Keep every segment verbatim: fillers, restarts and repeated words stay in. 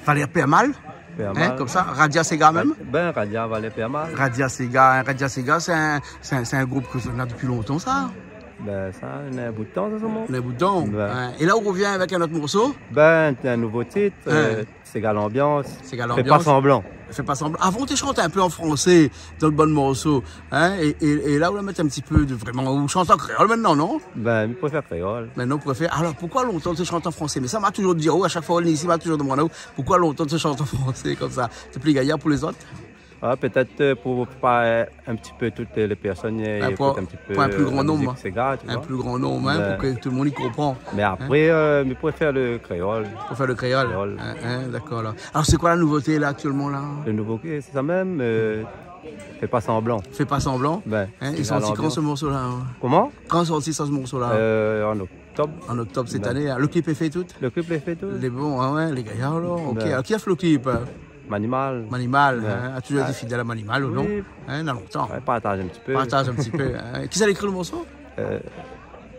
Valèr Permal. Permal. Hein, konmsa, Radia Séga mèm ? Ben, Radia, Valèr Permal. Radia Séga, hein, Radia Séga, sé in, sé in, sé in group ke zot néna dopi lontan, sa. Ben, sa néna in bout d'tan, sa, solman. Néna in bout d'tan. Ben. Hein. É la, ou rovien avèk in ot morso ? Ben, in nouvo tit, euh, Séga Lanbians. Séga Lanbians. Fé pa sanblan. Fé pa sanblan. Avan, ou té shant in pé an fransé dan bann morso, hein, é, é, é la, ou la mèt in ti pé de, vréman, ou shant an kréol mintnan, non ? Ben, mi préfèr kréol. Mintnan, ou préfèr. Alor, poukoi lontan ou té shant an fransé ? Mé sa, ma touzour di aou, a shak foi ou vien isi, ma touzour domann aou, poukoi lontan ou té shant an fransé konmsa ? Té pli gayar pou lézot ? Ah, pétèt, euh, pou pa, euh, in ti pé tout, euh, lé pèrsone, euh, pou, ékout in ti pé pou in pli gran nonb, la mizik séga, tu vois. In pli gran nonb, hein, pou ke tout le moun i konpran. Mé apré, euh, mi préfèr le kréol. Préfèr le kréol. Kréol. Hein, hein, dakor, la. Alor, sé koi la nouvoté, la, aktièlman, la ? Le nouvo, sé sa mèm, euh, Fé pa sanblan. Fé pa sanblan. Ben, hein, lé sorti kan, se morso-la, hein ? Koman ? Kan lé sorti sa, se morso-la ? Euh, an oktob. An oktob sèt ané, hein. Le klip lé fé tout ? Le klip lé fé tout. Lé bon, hein, ouais, lé gayar, alor. Ok. Alor, ki la fé le klip ? Manimal. Manimal, hein, la touzour été fidèl a Manimal, ou non ? Oui. Hein, na lontan. Ouais, partaz in ti pé. Partaz in ti pé, hein. Kisa la ékri le morso ? Euh,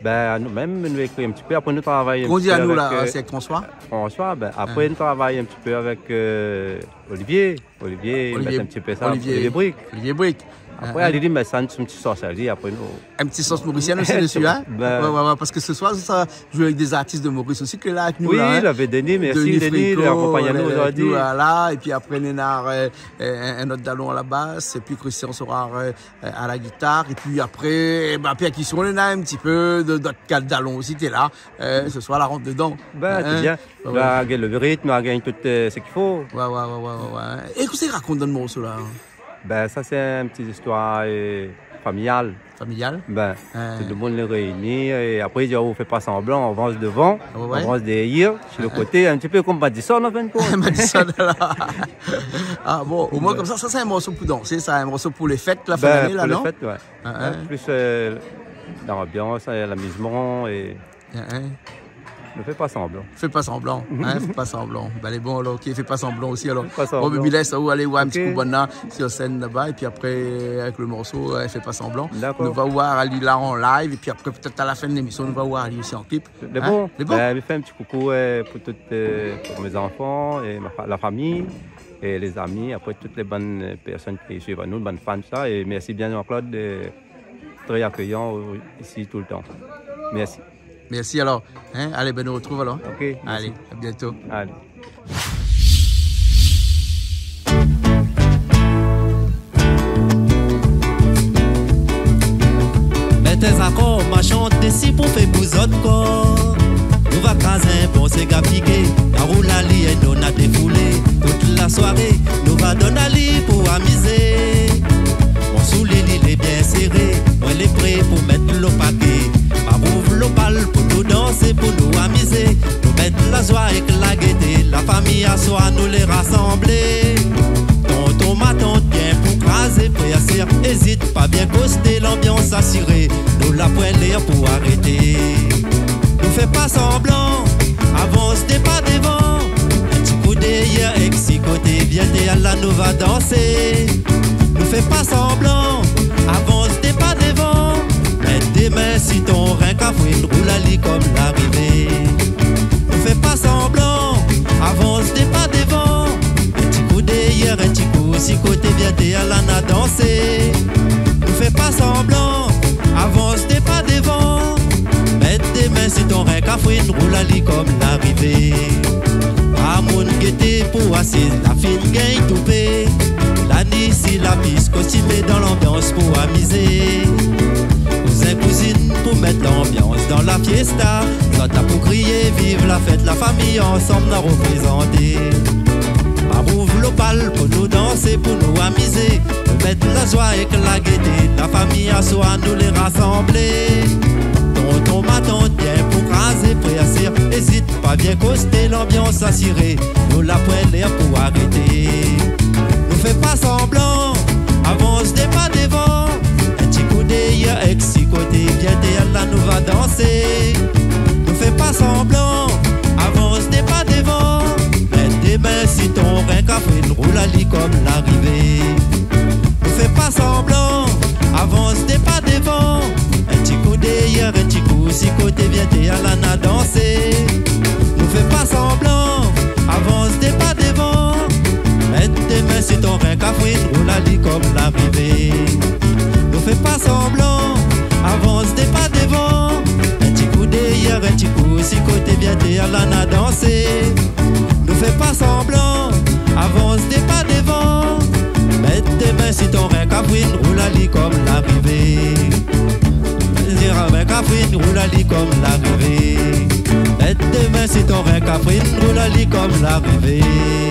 ben, nou mèm, nou ékri in ti pé. Apré, nou travay in ti pé avèk, euh, François. François, ben, apré, nou travay in ti pé avèk, euh, Olivier. Olivier, i mèt in ti pé sa, Olivier Brique. Olivier Brique. Apré, ali, li mèt sa, in ti sos ali, apré nou... In ti sos morisièn osi dési, hein ? Ben. Ouais, ouais, ouais, parske se soir, sa, zoué avèk dé zartis de Moris osi, ke la avèk nou, la, hein ? Oui, lavé Denis, mèrsi Denis, Denis Fricot, la akonpagn anou zordi. Voilà, épi apré, néna, euh, euh, in, in ot dalon a la bas, épi Christian Sorar, euh, euh, a la gitar, épi apré, eh ben, pèrkision, néna in ti pé de, d'ot kal dalon osi, té la, euh, se soir, la rant dedan. Ben, sé bien. Hein ? Ouais, ouais. La gingn le ritm, la gingn tout, euh, sak i fo. Ouais, ouais, ouais, ouais, ouais, ouais. É kosa i rakont dan le morso-la, hein ? Ben, sa, sé in ti zistoir, euh, familial. Familial ? Ben, tout le moun lé réini, é apré, i di, oh, fé pa sanblan, avans devan, avans dèryèr, si le koté, in ti pé konm Madison, an fin de kont. Madison, la. Ah bon, omoin konmsa, sa, sé in morso pou dansé, sa, in morso pou lé fèt, la fin d'ané, la, non ? Ben, pou lé fèt, ouais. Hein, hein. Plis, euh, lanbians, euh, lamizman é Hein, hein. Ne fais pas semblant. Fais pas semblant, hein, fais pas semblant. Ben, lé bon, alor, OK, fais pas semblant osi, alor. Fais pas semblant. Bon, ben, mi lès aou alé oir in ti kou banna si sèn laba, épi apré, avèk le morso, euh, Fais pas semblant. D'accord. Nou va oir ali la an live, épi apré, pétèt a la fin de lémision, nou va oir ali osi an klip. Hein ? Lé bon. Lé bon. Ben, mi fé in ti koukou, euh, pou tout, euh, pou mé zanfan é ma fa-, la fami é lé zami, apré tout lé bann, euh, pèrsone ki suiv anou, bann fan, sa. É mèrsi bien, Jean-Claude, euh, très accueillant, euh, isi toultan. Mèrsi. Mèrsi alor. Hein ? Alé, ben, nou artrouv alor. OK, mèrsi. Alé, à bientôt. Alé. Mèt in zakor, ma shant dési pou fé bouz zot kor. Nou va kraz in bon séga piké, la roulali é nou na défoulé. Tout la soiré, nou va donn ali pou amizé. Mon soulié li lé bien séré, moin lé pré pou mèt lo paké. Ma rouv lo bal pou nou dansé, pou nou amizé. Nou mèt la zoi èk la gété, la fami aswar nou lé rasanblé. Tonton, matant, bien pou krazé, frèr, sèr, ézit pa, bien kosté, lanbians asiré. Nou la poin lèr pou arété. Nou fé pa sanblan, avans dé pa devan. In ti kou dèryèr èk si koté, bien té ala, nou va dansé. Nou fé pa sanblan, avans dé pa devan. Mèt dé min si ton rin kafrine, roul ali kom larivé. Nou fé pa sanblan, avans dé pa devan. In ti kou dèryèr, in ti kou si koté, bien té ala, na dansé. Nou fé pa sanblan, avans dé pa devan. Mèt dé min si ton rin kafrine, roul ali kom larivé. Pa moun gété pou asiz, la fine gingn toupé. La ni si la pis, kostimé dan lanbians pou amizé. Kouzin, kouzine pou mèt lanbians dan la fiesta. Zot la pou kriyé, viv la fèt, la fami ansanm na reprézanté. Ma rouv lo bal pou nou dansé, pou nou amizé. Nou mèt la zoi èk la gété, la fami aswar nou lé rasanblé. Tonton, matant, bien pou krazé, frèr, sèr, ézit pa, bien kosté, lanbians asiré. Nou la poin lèr pou arété. Nou fé pa sanblan, avans dé pa devan. In ti kou dèryèr èk si koté, bien té ala, nou va dansé. Nou fé pa sanblan, avans dé pa devan. Mèt dé min si ton rin kafrine, roul ali kom larivé. Nou fé pa sanblan, avans dé pa devan. In ti kou dèryèr, in ti kou si koté, bien té ala, na dansé. Nou fé pa sanblan, avans dé pa devan. ali kom larivé. Nou fé pa sanblan, avans dé pa dovan. In ti kou dèrièr, in ti kou si koté, bien té ala na dansé. Nou fé pa sanblan, avans dé pa dovan. Mèt dé min si ton rin kafrine, roul ali kom larivé. Zira rin kafrine, roul ali kom larivé. Mèt dé min si ton rin kafrine, roul ali kom larivé.